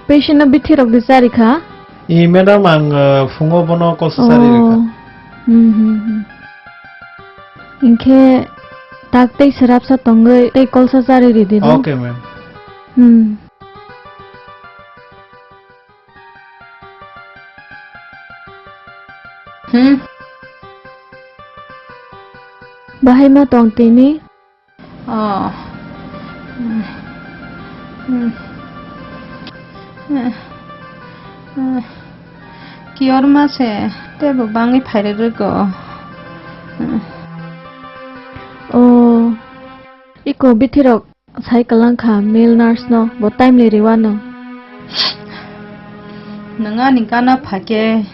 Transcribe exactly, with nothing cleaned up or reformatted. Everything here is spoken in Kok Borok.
Patient no bithi rok di chari kha? I madam, ang, uh, phungo bono kol sa chari rikha. Oh. Hmm, hmm, hmm. Hinkhe tak tei serap sa tongwi tei kol sa chari ridi do. Okay, ma'am. Hmm. Hmm. Bahai ma tong tini? Oh. Kiyor ma se, tebo bangwi phairwrwgo. Oh. Iko bithirok sai kwlang kha male nurse no, bo timely rwano. Nwng ani gana phakhe